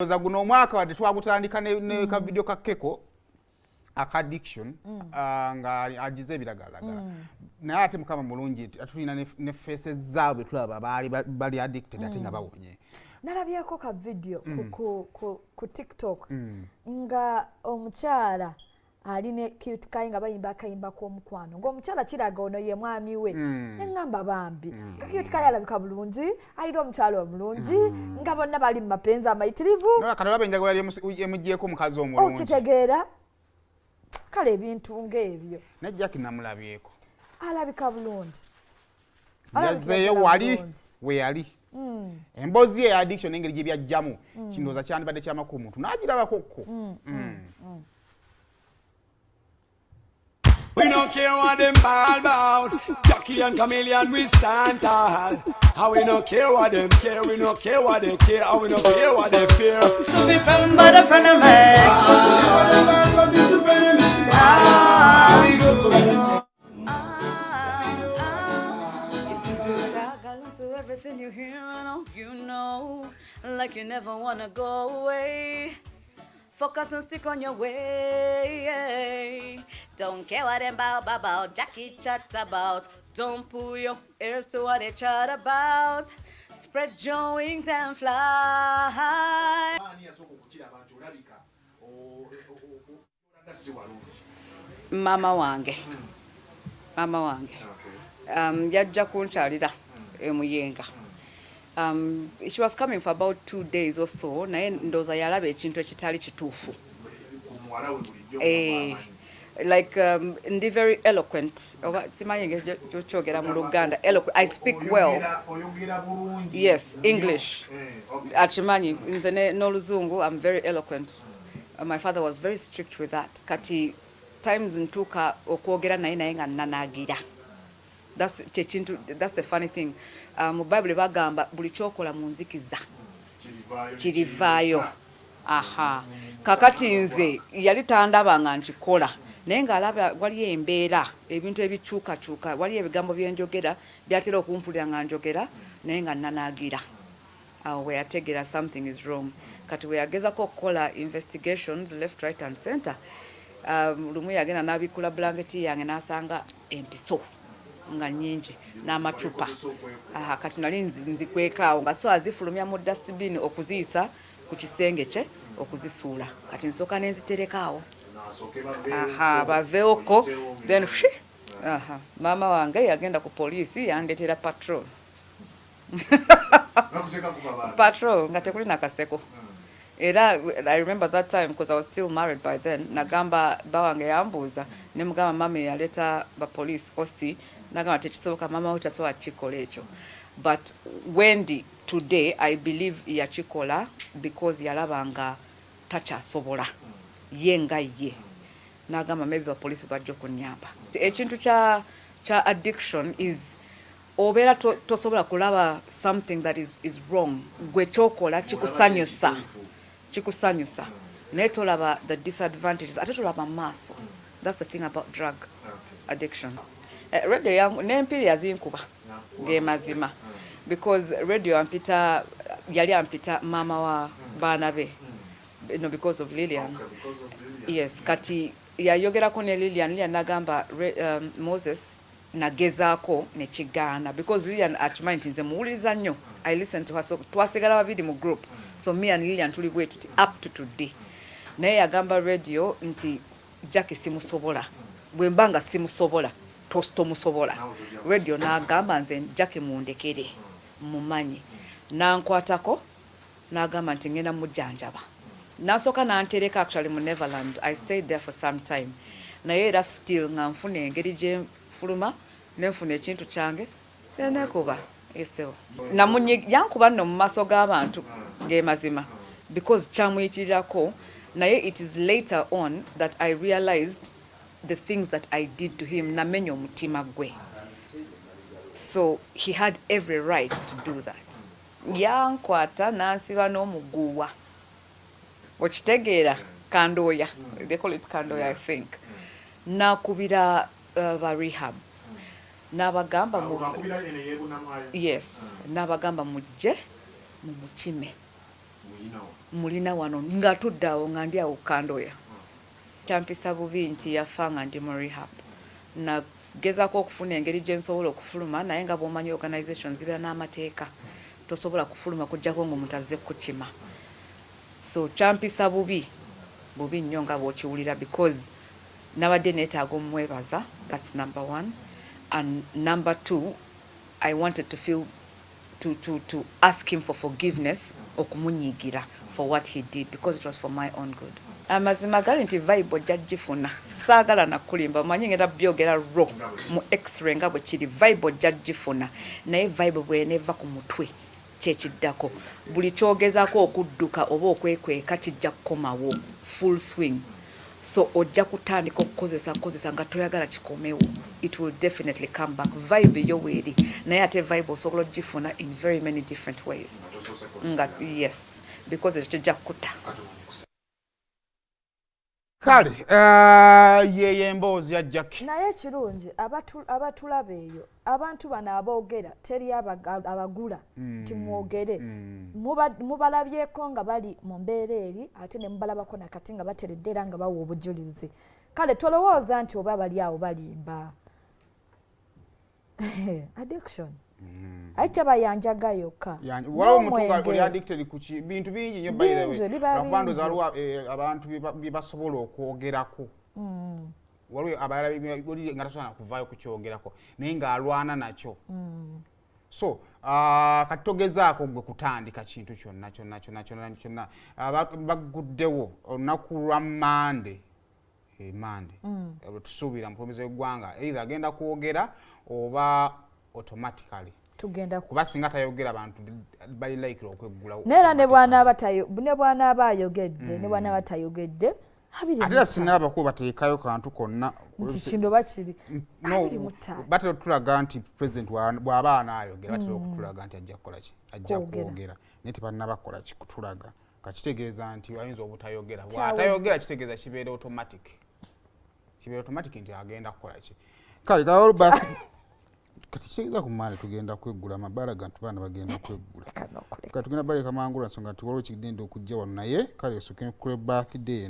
Ndowooza guno omwaka wadde twagutandika ne ka video ka Keko aka addiction, nga agize ebiragalalagala, naye ate Mukama mulungi nti tulina ne faces zaabwe tulaba baali bali addicted ate nga bawonye. Nalabyeko ka video ku TikTok nga omukyala ali ne Cute Kai nga bayimba akayimba k'omukwano, ng'omukyala kiraga ono ye mwami we. Neŋŋamba bambi nga Cute Kai alabika bulungi, alina omukyala omulungi, nga bonna bali mu mapenzi amayitirivu. Kati olaba enjago yali emugyeko omukazi omulungi. Okitegeera? Kale ebintu ng'ebyo. Ne Jackie namulabyeko. Alabika bulungi. Yazzeeyo wali we yali. Emboozi ye addiction n'engeri gye byajjamu, kindowooza kyandibadde kyamakulu omuntu n'agirabako kko. We don't care what them ball about. Jackie and Chameleon, we stand tall. And we don't care what them care, we don't care what they care, and we don't care what they fear. To be friend by the friend of me. Ah, we go. To everything you hear and all you know, like you never wanna go away. Focus and stick on your way. Don't care what them bow about, Jackie chat about. Don't pull your ears to what they chat about. Spread your wings and fly. Mama wange. Mama wange. Yajja kunkyalira emuyenga. She was coming for about 2 days or so, naye ndowooza yalaba ekintu ekitali kituufu. Like ndi very eloquent, oba simanyi engeri gyokyogera mu Luganda. Eloquent, I speak well. Yes, English akimanyi nze n'Oluzungu. I'm very eloquent. My father was very strict with that. Kati times ntuuka okwogera naye nga nanagira. That's kyekintu, that's the funny thing. Mu Bible bagamba buli kyokola mu nzikiza kirivaayo. Aha, kakati nze yali tandaba nga nkikola, naye ng'alaba waliyo embeera, ebintu ebikyukakyuka, waliyo ebigambo byenjogera byatera okumpulira nga njogera naye nga nanagira. Awo we yategeera something is wrong. Kati we yagezako okukola investigations left, right and center. Lumu yagenda n'abikkula blanketi yange n'asanga empiso nga nnyingi n'amacupa. Aha, kati nali nzikwekaawo nga so azifulumya mu dustbin okuziyisa ku kisenge kye okuzisuula. Kati nsooka nenziterekaawo. Aha, baveewoko then whi! Aha, maama wange yagenda ku poliisi yandeetera patrol, patrol nga tekuli nakaseko. Era I remember that time, because I was still married by then, nagamba bba wange, yambuuza ne mugamba mama yaleeta bapoliisi osi. Nagamba tekisoboka, mama we tasobola kukikola ekyo. But Wendy, today I believe yakikola because yalaba nga takyasobola ye nga ye, n'agamba maybe bapoliisi bajja okunyamba. Ekintu kya addiction is obeera tosobola kulaba something that is wrong. Gwe kyokola kikusanyusa, kikusanyusa, naye tolaba the disadvantages, ate tolaba maaso. That's the thing about drug addiction. Radio yangu n'empiri yazinkuba ge mazima, because Radio ampita, yali ampita maama wa baana be, because of Lilian. Yes, kati yayogerako ne Lilian. Lilian nagamba Moses nagezaako nekigaana, because Lilian akimanyi nti nze muwuliriza nnyo. I listen to her. So twasigala babiri mu group, so me and Lilian tuli bwe tuti up to today. Naye yagamba Radio nti Jackie simusobola, bwe mba nga simusobola tomusobola. Radio n'agamba nze Jackie mundekere mumanyi. Nankwatako n'agamba nti ngenda mujjanjaba. Nasooka nantereka actually mu Neverland. I stayed there for some time, naye era still nga nfuna engeri gye nfuluma nenfuna ekintu kyange nenekuba esebo. Yankuba nno mu maaso g'abantu ge mazima, because kyamuyitirirako. Naye it is later on that I realized the things that I did to him. Namenya omutima gwe, so he had every right to do that. Yankwata nansiba n'omuguwa, okitegeera? Kandooya, they call it kandoya, I think. Nakubira ba rehab n'abagamba mu, yes, n'abagamba mujje mumukime. Mulina wano nga tudde awo, nga ndi awo Kandoya. Kyampisa bubi nti yafa nga ndi mu rehab. Nagezaako okufuna engeri gye nsobola okufuluma, naye nga bw'omanyi organization zibeera n'amateeka, tosobola kufuluma kujjako ng'omuntu azze kukima. So kyampisa bubi bubi nnyo nga bw'okiwulira, because nabadde neetaaga omwebaza. That's number one, and number two, I wanted to feel to ask him for forgiveness, okumunyiigira for what he did, because it was for my own good. Amazima gali nti vibe ojja gifuna. Saagala nakulimba, omanyi ngenda byogera raw mu x-ray nga bwe kiri. Vibe ojja gifuna, naye vibe bweneva ku mutwe, kyekiddako. Buli kyogezaako okudduka oba okwekweka kijja kukomawo full swing. So ojja kutandika okukozesa kozesa nga toyagala kikomewo. It will definitely come back. Vibe yo weeri, naye ate vibe osobola ogifuna in very many different ways nga yes, because ekyo kijja kukutta. Kale yeyo emboozi ya Jackie. Naye ekirungi, abatulaba eyo, abantu bano aboogera, teri abagula nti mwogere. Mubalabyeko nga bali mu mbeera eri, ate ne mubalabako nakati nga bateredde era nga bawa obujulizi. Kale tolowooza nti oba bali awo balimba. Addiction aye tebayanjaga yokka. Waliwo omuntu nga oli addicted ku bintu bingi nnyo, by the way. Biba Lwakuba ndowooza bingi. waliwo abantu bye basobola okwogerako. Waliwo abalala oli nga tasobola nakuvaayo kukyogerako, naye ng'alwana nakyo. So kati togezaako gwe kutandika kintu kyonna kyonna kyonna kyonna kyonna. Baguddewo olunaku lwa Mande, Mande tusuubira mukulembeze w'eggwanga either agenda kwogera oba automatically tugenda kuba singa tayogera, abantu bali likely okweggulawo. Naye era ne bw'anaaba ayogedde, ne bw'anaaba tayogedde, abiri Ate mu era ttaano. Sinalabako bateekayo kantu konna Nti kino bakiri No, 25. Batera okutulaga nti president bw'aba anaayogera, batera okutulaga nti ajja kukola ki, ajja Kwogera. kwogera, naye tebannaba kukola ki, kutulaga. Kakitegeeza nti ayinza obutayogera. Kyawedde. Bw'atayogera, kitegeeza kibeera automatic, kibeera automatic nti agenda kukola ki. Kale kaoluba kati kitegeeza ku Mande tugenda kweggula amabaala gantu, baana bagenda kweggula. Leka n'okuleka. Kati tugenda baleka mangu lwa nsonga nti waliwo kigenda okujja wano, naye kale osooke kule birthday.